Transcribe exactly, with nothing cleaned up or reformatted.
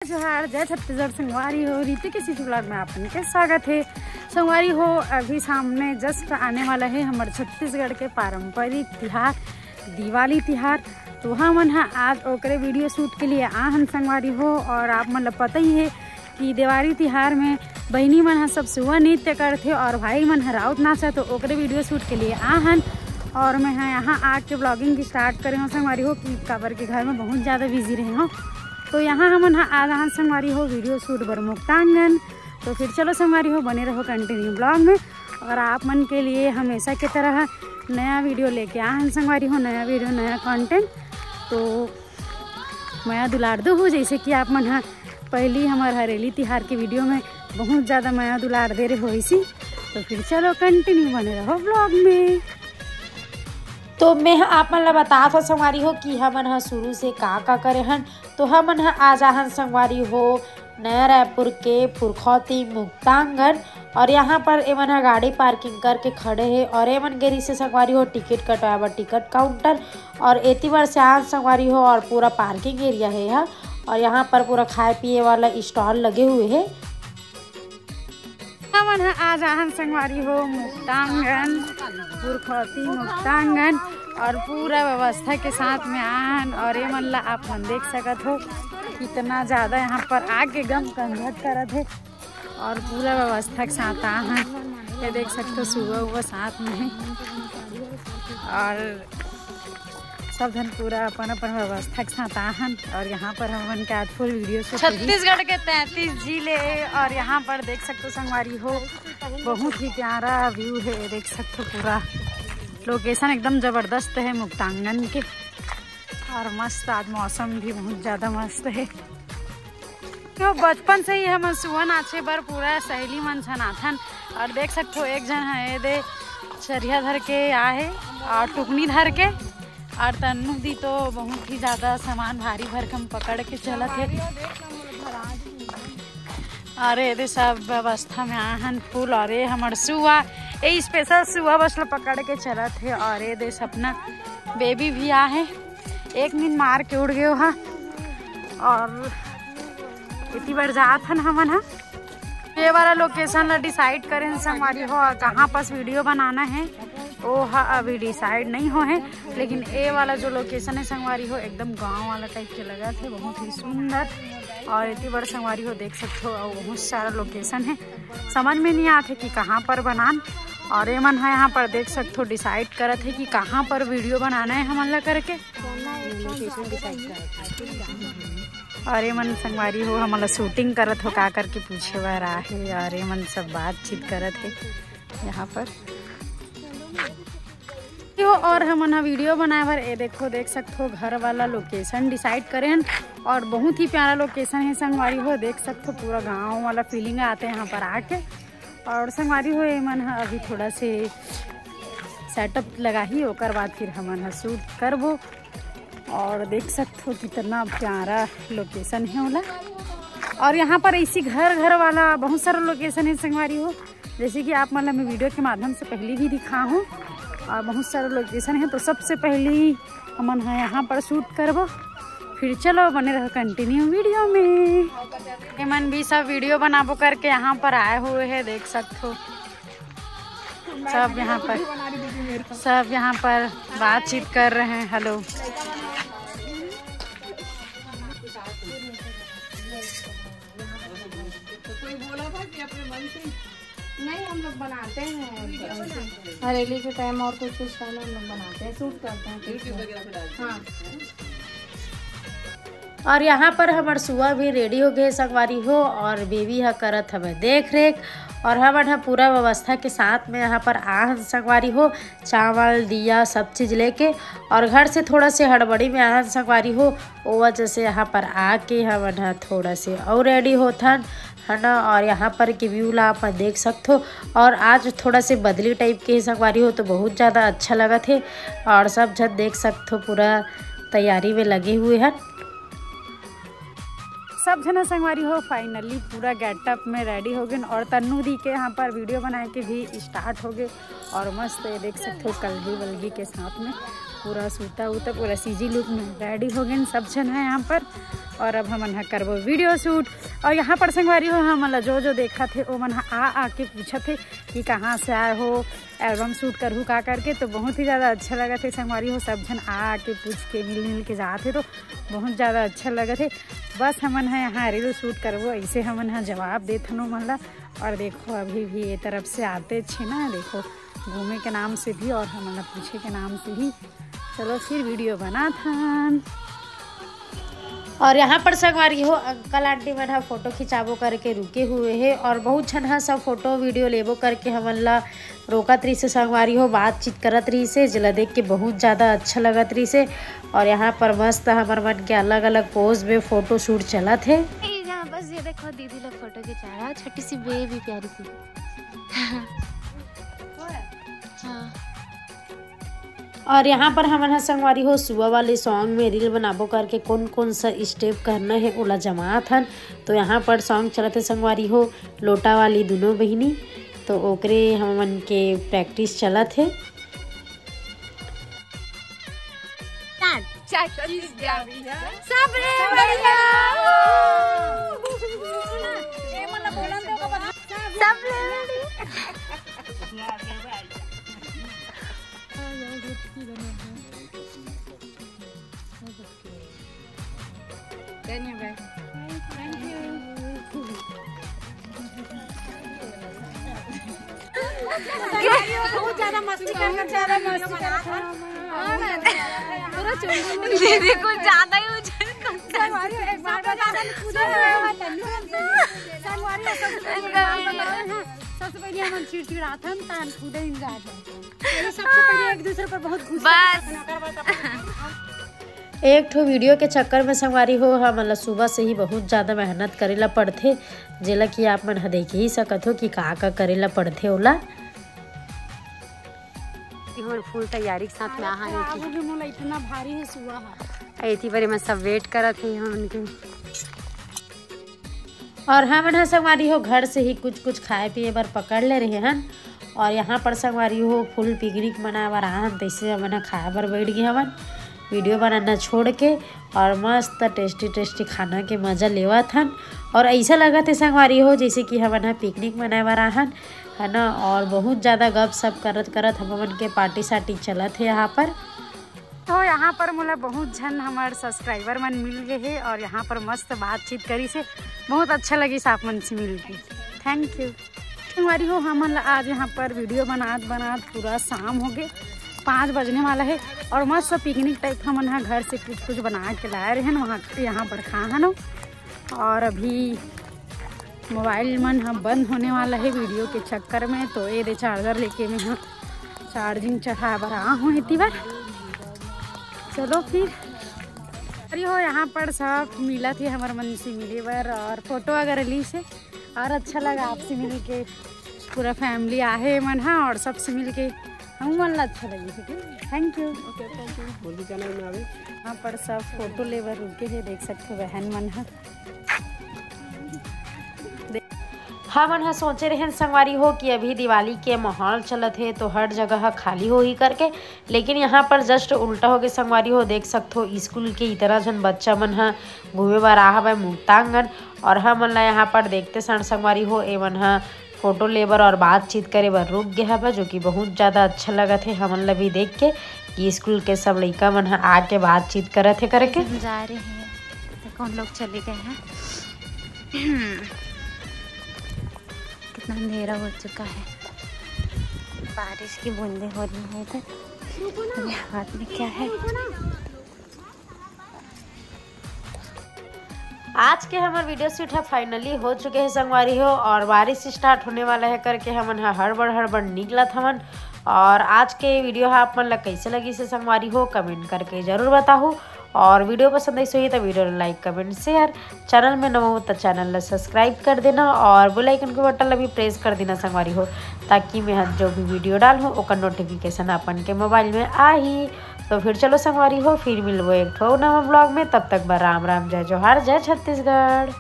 जोहार, जय छत्तीसगढ़ संगवारी हो, रीति के सिटी ब्लॉग में आप मन के स्वागत है। संगवारी हो, अभी सामने जस्ट आने वाला है हमर छत्तीसगढ़ के पारंपरिक तिहार दिवाली तिहार। तो हमन ह आज ओकरे वीडियो शूट के लिए आ हन संगवारी हो। और आप मन ल पता ही है कि देवारी तिहार में बहिनी मन ह सब सुआ नृत्य करथे और भाई मन ह राउत नाचथे, तो ओकरे वीडियो शूट के लिए आ हन। और मैं ह यहाँ आके व्लॉगिंग स्टार्ट करे हूँ संगवारी हो, कि काबर के घर में बहुत ज़्यादा बिजी रहे हूँ। तो यहाँ हमन ह आज आ हन संगवारी हो वीडियो शूट बर मुक्तांगन। तो फिर चलो संगवारी हो, बने रहो कंटिन्यू ब्लॉग में। और आप मन के लिए हमेशा के तरह नया वीडियो लेके आ हन संगवारी हो, नया वीडियो, नया कंटेंट। तो मया दुलार दो हो, जैसे कि आप मन ह पहली हमर हरेली तिहार के वीडियो में बहुत ज़्यादा मया दुलार दे रहे हो इसी। तो फिर चलो कंटिन्यू बने रहो ब्लॉग में। तो मैं ह आप मन ला बतात हो संगवारी हो कि हमन ह शुरू से का का करे हन। तो हमन ह आज आ हन संगवारी हो नया रायपुर के पुरखौती मुक्तांगन। और यहाँ पर एमन ह गाड़ी पार्किंग करके खड़े हे और एमन गे रहिसे संगवारी हो टिकट कटवाए बर टिकट काउंटर। और एती बर से आ हन संगवारी हो और पूरा पार्किंग एरिया हे यहाँ। और यहाँ पर पूरा खाए पिए वाला स्टॉल लगे हुए हे। हमन ह आज आ हन संगवारी हो मुक्तांगन, पुरखौती मुक्तांगन। और पूरा व्यवस्था के साथ में आ हन। और ये मन ला आप मन देख सकत हो कितना ज़्यादा यहाँ पर आके गम कंघट करत हे। और पूरा व्यवस्था के साथ आ हन, ये देख सकते हो सुबह उबह साथ में है। और सब झन पूरा अपन अपन व्यवस्था के साथ आ हन। और यहाँ पर हमन के आज फुल वीडियो शूट होही। छत्तीसगढ़ के तैंतीस जिले। और यहाँ पर देख सकते हो संगवारी हो बहुत ही प्यारा व्यू है, देख सकते हो पूरा लोकेशन एकदम जबरदस्त है मुक्तांगन के। और मस्त आज मौसम भी बहुत ज़्यादा मस्त है। तो बचपन से ही हम सुआ नाचे बर पूरा सहेली मन झन आथन। और देख सकते हो एक झन है ये दे छरिया धर के आ है और टुकनी धर के। और तन्नू दी तो बहुत ही ज़्यादा सामान भारी भरकम पकड़ के चलत है। और ये दे सब व्यवस्था में आ हन फुल। और ये हमर सुआ, ये स्पेशल सुआ बस ला पकड़ के चलत है। और ये दे सपना बेबी भी आ है, एक नींद मार के उड़ गयो हा। और इतनी बार जात हन हमन हा। ये वाला लोकेशन ला डिसाइड करें संगवारी हो, और कहाँ पास वीडियो बनाना है वो हा अभी डिसाइड नहीं हो है। लेकिन ये वाला जो लोकेशन है संगवारी हो एकदम गांव वाला टाइप के लगा थे, बहुत ही सुंदर। और इतनी बड़ संगवारी हो देख सकते हो, और बहुत सारा लोकेशन है, समझ में नहीं आते कि कहाँ पर बनान। और ये मन है यहाँ पर देख सकते हो डिसाइड करत है कि कहाँ पर वीडियो बनाना है हमन ला करके। और ये मन संगवारी हो हमन ला शूटिंग करत हो का करके पूछे बर आहे। और ये मन सब बातचीत करत है यहाँ पर। यो, और हमन ह वीडियो बनाए बर ये देखो देख सकते हो घर वाला लोकेशन डिसाइड करे हन। और बहुत ही प्यारा लोकेशन है संगवारी हो, देख सकते हो पूरा गांव वाला फीलिंग आते हैं यहाँ पर आके। और संगवारी हो ये मन ह अभी थोड़ा से सेटअप लगाही, ओकर बाद फिर हमन ह शूट करबो। और देख सकते हो कितना प्यारा लोकेशन है ओला। और यहाँ पर इसी घर घर वाला बहुत सारा लोकेशन है संगवारी हो, जैसे कि आप मन ला मैं वीडियो के माध्यम से पहले भी दिखा हूँ। और बहुत सारा लोकेशन है, तो सबसे पहले हमन ह यहाँ पर शूट करबो। फिर चलो बने रहो कंटिन्यू वीडियो में। ये मन भी सब वीडियो बनाबो करके यहाँ पर आए हुए हैं, देख सकते हो। सब यहाँ पर, सब यहाँ पर बातचीत कर रहे हैं। हेलो। तो कोई बोला था कि अपने मन से? नहीं, हम लोग बनाते हैं। हरेली के टाइम और कुछ कुछ टाइम हम लोग बनाते हैं, शूट करते हैं YouTube वगैरह पे डालते हैं। हाँ। और यहाँ पर हमर सुआ भी रेडी हो गए संगवारी हो, और बेबी ह करत हवे देख रेख। और हमन ह पूरा व्यवस्था के साथ में यहाँ पर आहन संगवारी हो, चावल दिया सब चीज़ लेके। और घर से थोड़ा से हड़बड़ी में आहन संगवारी हो, ओ वजह से यहाँ पर आके हमन ह थोड़ा से और रेडी होथन, है ना। और यहाँ पर के व्यू ला आप देख सकथो। और आज थोड़ा से बदली टाइप के संगवारी हो, तो बहुत ज़्यादा अच्छा लगत हे। और सब झन देख सकथो पूरा तैयारी में लगे हुए हैं। सब झना संगवारी हो फाइनली पूरा गेटअप में रेडी हो गए। और तन्नू दी के यहाँ पर वीडियो बनाए के भी स्टार्ट हो गए। और मस्त ये देख सकते हो कलगी वलगी के साथ में पूरा सूता उता पूरा सीजी लुक में रेडी हो गए सब झन है यहाँ पर। और अब हमन ह करबो वीडियो शूट। और यहाँ पर संगवारी हो, हमन ला जो जो देखत हे, ओमन ह आ आके पूछत हे कि कहाँ से आए हो, एल्बम शूट करहू का करके। तो बहुत ही ज़्यादा अच्छा लगत हे संगवारी हो, सब झन आ आके पूछ के मिल मिल के जात हे, तो बहुत ज़्यादा अच्छा लगत हे। बस हमन ह यहाँ रील शूट करबो, ऐसे हमन ह जवाब देत हन ओमन ला। और देखो, अभी भी ये तरफ से आते छे ना, देखो, घूमे के नाम से भी और हमन ला पूछे के नाम से भी। चलो फिर वीडियो बनात हन। और यहाँ पर संगवारी हो, अंकल आंटी मन ह फोटो खिंचाबो करके रुके हुए हे और बहुत झन ह सब फोटो वीडियो लेबो करके हमन ला रोकत रहिसे संगवारी हो, बातचीत करत रहिसे, जेला देख के बहुत ज़्यादा अच्छा लगत रहिसे। और यहाँ पर मस्त हमर मन के अलग-अलग पोज में फोटो शूट चलत हे। ए, यहाँ बस ये देखो, दीदी लोग फोटो खिंचा रहा है, छोटी सी बेबी प्यारी सी। हाँ। और यहाँ पर हमन ह संगवारी हो सुबह वाले सॉन्ग में रील बनाबो करके कौन कौन सा स्टेप करना है, ओला जमात हन। तो यहाँ पर सॉन्ग चलत है संगवारी हो, लोटा वाली दोनों बहिनी, तो ओकरे हमन के प्रैक्टिस चलत है। चाची प्यारी है। सब रे बढ़िया। सब रे बढ़िया। धन्यवाद। बहुत ज्यादा मस्ती कर, बहुत ज्यादा मस्ती कर। पूरा चोंगा में दीदी कुछ ज्यादा ही उछल कर। संगवारी हो, एक बार बता दे, कूदे हुए हैं, तन्नू हमसे। संगवारी हो, सबसे पहले एक बार बताओ ना, सबसे पहले हमन चिड़चिड़ाथन, तान कूदे enjoy करथन। ये सबसे पहले एक दूसरे पर बहुत गुस्सा बस। एक ठो वीडियो के चक्कर में संगवारी हो, हमन ला सुबह से ही बहुत ज़्यादा मेहनत करे ला पड़थे, जेला कि आप मन ह देख ही सकत हो कि का का करे ला पड़थे ओला। हमन फुल तैयारी के साथ में आए हन। आगू भी मोला इतना भारी है सुआ है। एती बरे में सब वेट करत हे हमन के। और हमन ह संगवारी हो घर से ही कुछ कुछ खाए पिए बर पकड़ ले रहे हन। और यहाँ पर संगवारी हो फुल पिकनिक मनाए बर आए हन, तैसे हमन ह खाए बर बैठ गए हवन वीडियो बनाना छोड़ के। और मस्त टेस्टी टेस्टी खाना के मज़ा लेवत हन। और ऐसा लगत है संगवारी हो जैसे कि हमन ह पिकनिक मनाए बर आए हन, है ना। और बहुत ज़्यादा गप सप करत करत हमन के पार्टी सार्टी चलत है यहाँ पर। तो यहाँ पर मोला बहुत झन हमर सब्सक्राइबर मन मिल गए हे और यहाँ पर मस्त बातचीत करिस हे, बहुत अच्छा लगिस आप मन से मिल के। Thank you. संगवारी हो, हमन ला आज यहाँ पर वीडियो बनात बनात पूरा शाम हो गए, पाँच बजने वाला है। और मस्त पिकनिक टाइप हमन ह घर से कुछ कुछ बना के लाए रहे, वहाँ यहाँ पर खाए हन। और अभी मोबाइल मन ह बंद होने वाला है वीडियो के चक्कर में, तो ये दे चार्जर लेके मैं ह चार्जिंग चढ़ाए बर आ हूँ एती बर। चलो फिर, अरे हो, यहाँ पर सब मिलत हे हमर मन से मिले बर और फोटो वगैरह लीस हे और अच्छा लगा आपसे मिल के। पूरा फैमिली आहे मन ह और सबसे मिल के हम मन ला अच्छा लगिस हे। Thank you. Okay, thank you. मोर भी चैनल में आवे। यहाँ पर सब फोटो ले बर रुके हे, देख सकते हो बहन मन ह। हमन ह सोचे रहेन संगवारी हो कि अभी दिवाली के माहौल चलत हे तो हर जगह ह खाली होही करके, लेकिन यहाँ पर जस्ट उल्टा होके संगवारी हो देख सकत हो, स्कूल के इतना झन बच्चा मन ह घूमे बर आ हवय मुक्तांगन। और हमन ला यहाँ पर देखते सन संगवारी हो, एमन ह फोटो ले बर और बातचीत करे बर रुक गे हवय, जो कि बहुत ज़्यादा अच्छा लगत हे हमन ला भी देख के कि स्कूल के सब लइका मन ह आके बातचीत करत हे करके। हम जा रहे हैं, देखो उन लोग चले गए हैं। कितना अंधेरा हो चुका है, बारिश की बूंदें हो रही हैं इधर। मेरे हाथ में क्या है? आज के हमर वीडियो शूट ह फाइनली हो चुके हे संगवारी हो, और बारिश स्टार्ट होने वाला है करके हमन ह हड़बड़ हड़बड़ निकलत हवन। और आज के वीडियो ह आप मन ला कैसे लगिस हे संगवारी हो, कमेंट करके जरूर बताहू। और वीडियो पसंद आइस होही त वीडियो ला लाइक, कमेंट, शेयर, चैनल में नवा हो त चैनल ला सब्सक्राइब कर देना और बेल आइकन के बटन ला भी प्रेस कर देना संगवारी हो, ताकि मैं ह जो भी वीडियो डालहूँ ओकर नोटिफिकेशन अपन के मोबाइल में आही। तो फिर चलो संगवारी हो, फिर मिलबो एक ठो नवा ब्लॉग में। तब तक बर राम राम, जय जोहार, जय छत्तीसगढ़।